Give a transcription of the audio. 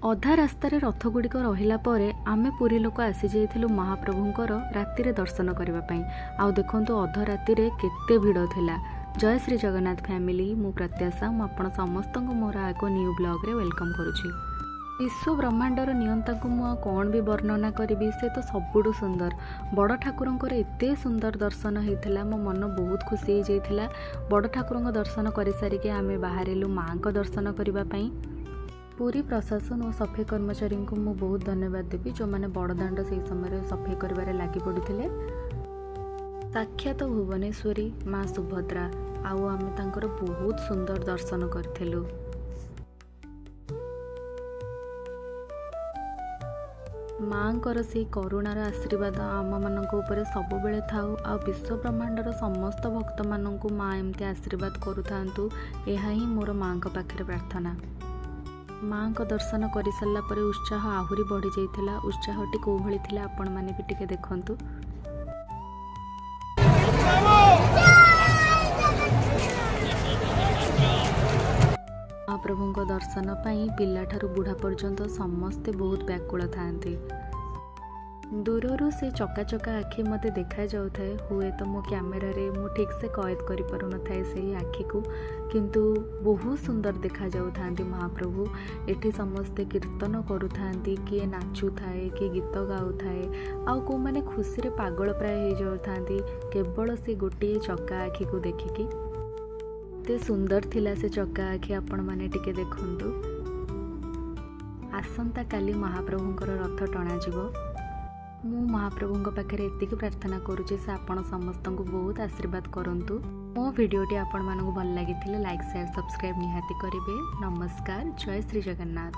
ଅଧା ରାସ୍ତାରେ ରଥଗୁଡ଼ିକ ରହିଲା ପରେ ଆମେ ପୁରୀ ଲୋକ ଆସିଯାଇଥିଲୁ ମହାପ୍ରଭୁଙ୍କର ରାତିରେ ଦର୍ଶନ କରିବା ପାଇଁ। ଆଉ ଦେଖନ୍ତୁ, ଅଧ ରାତିରେ କେତେ ଭିଡ଼ ଥିଲା। ଜୟ ଶ୍ରୀ ଜଗନ୍ନାଥ ଫ୍ୟାମିଲି, ମୁଁ ପ୍ରତ୍ୟାଶା, ମୁଁ ଆପଣ ସମସ୍ତଙ୍କୁ ମୋର ଏକ ନ୍ୟୁ ବ୍ଲଗ୍ରେ welcome କରୁଛି। ବିଶ୍ୱ ବ୍ରହ୍ମାଣ୍ଡର ନିୟନ୍ତାଙ୍କୁ ମୁଁ ଆଉ କ'ଣ ବି ବର୍ଣ୍ଣନା କରିବି? ସେ ତ ସବୁଠୁ ସୁନ୍ଦର। ବଡ଼ ଠାକୁରଙ୍କର ଏତେ ସୁନ୍ଦର ଦର୍ଶନ ହେଇଥିଲା, ମୋ ମନ ବହୁତ ଖୁସି ହେଇଯାଇଥିଲା। ବଡ଼ ଠାକୁରଙ୍କ ଦର୍ଶନ କରିସାରିକି ଆମେ ବାହାରିଲୁ ମାଆଙ୍କ ଦର୍ଶନ କରିବା ପାଇଁ। ପୁରୀ ପ୍ରଶାସନ ଓ ସଫେଇ କର୍ମଚାରୀଙ୍କୁ ମୁଁ ବହୁତ ଧନ୍ୟବାଦ ଦେବି, ଯେଉଁମାନେ ବଡ଼ଦାଣ୍ଡ ସେହି ସମୟରେ ସଫେଇ କରିବାରେ ଲାଗି ପଡ଼ିଥିଲେ। ସାକ୍ଷାତ ଭୁବନେଶ୍ୱରୀ ମା ସୁଭଦ୍ରା, ଆଉ ଆମେ ତାଙ୍କର ବହୁତ ସୁନ୍ଦର ଦର୍ଶନ କରିଥିଲୁ। ମାଆଙ୍କର ସେଇ କରୁଣାର ଆଶୀର୍ବାଦ ଆମମାନଙ୍କ ଉପରେ ସବୁବେଳେ ଥାଉ, ଆଉ ବିଶ୍ୱ ବ୍ରହ୍ମାଣ୍ଡର ସମସ୍ତ ଭକ୍ତମାନଙ୍କୁ ମା ଏମିତି ଆଶୀର୍ବାଦ କରୁଥାନ୍ତୁ, ଏହା ହିଁ ମୋର ମାଆଙ୍କ ପାଖରେ ପ୍ରାର୍ଥନା। ମାଆଙ୍କ ଦର୍ଶନ କରିସାରିଲା ପରେ ଉତ୍ସାହ ଆହୁରି ବଢ଼ିଯାଇଥିଲା। ଉତ୍ସାହଟି କେଉଁ ଭଳି ଥିଲା, ଆପଣମାନେ ବି ଟିକେ ଦେଖନ୍ତୁ। ମହାପ୍ରଭୁଙ୍କ ଦର୍ଶନ ପାଇଁ ପିଲାଠାରୁ ବୁଢ଼ା ପର୍ଯ୍ୟନ୍ତ ସମସ୍ତେ ବହୁତ ବ୍ୟାକୁଳ ଥାଆନ୍ତି। ଦୂରରୁ ସେ ଚକା ଚକା ଆଖି ମୋତେ ଦେଖାଯାଉଥାଏ। ହୁଏତ ମୋ କ୍ୟାମେରାରେ ମୁଁ ଠିକ୍ସେ କଏଦ କରିପାରୁନଥାଏ ସେହି ଆଖିକୁ, କିନ୍ତୁ ବହୁତ ସୁନ୍ଦର ଦେଖାଯାଉଥାନ୍ତି ମହାପ୍ରଭୁ। ଏଠି ସମସ୍ତେ କୀର୍ତ୍ତନ କରୁଥାନ୍ତି, କିଏ ନାଚୁଥାଏ, କିଏ ଗୀତ ଗାଉଥାଏ, ଆଉ କେଉଁମାନେ ଖୁସିରେ ପାଗଳ ପ୍ରାୟ ହେଇଯାଉଥାନ୍ତି କେବଳ ସେ ଗୋଟିଏ ଚକା ଆଖିକୁ ଦେଖିକି। ଏତେ ସୁନ୍ଦର ଥିଲା ସେ ଚକା ଆଖି, ଆପଣମାନେ ଟିକେ ଦେଖନ୍ତୁ। ଆସନ୍ତାକାଲି ମହାପ୍ରଭୁଙ୍କର ରଥ ଟଣାଯିବ। ମୁଁ ମହାପ୍ରଭୁଙ୍କ ପାଖରେ ଏତିକି ପ୍ରାର୍ଥନା କରୁଛି, ସେ ଆପଣ ସମସ୍ତଙ୍କୁ ବହୁତ ଆଶୀର୍ବାଦ କରନ୍ତୁ। ମୋ ଭିଡ଼ିଓଟି ଆପଣମାନଙ୍କୁ ଭଲ ଲାଗିଥିଲେ ଲାଇକ୍, ସେୟାର, ସବସ୍କ୍ରାଇବ୍ ନିହାତି କରିବେ। ନମସ୍କାର, ଜୟ ଶ୍ରୀ ଜଗନ୍ନାଥ।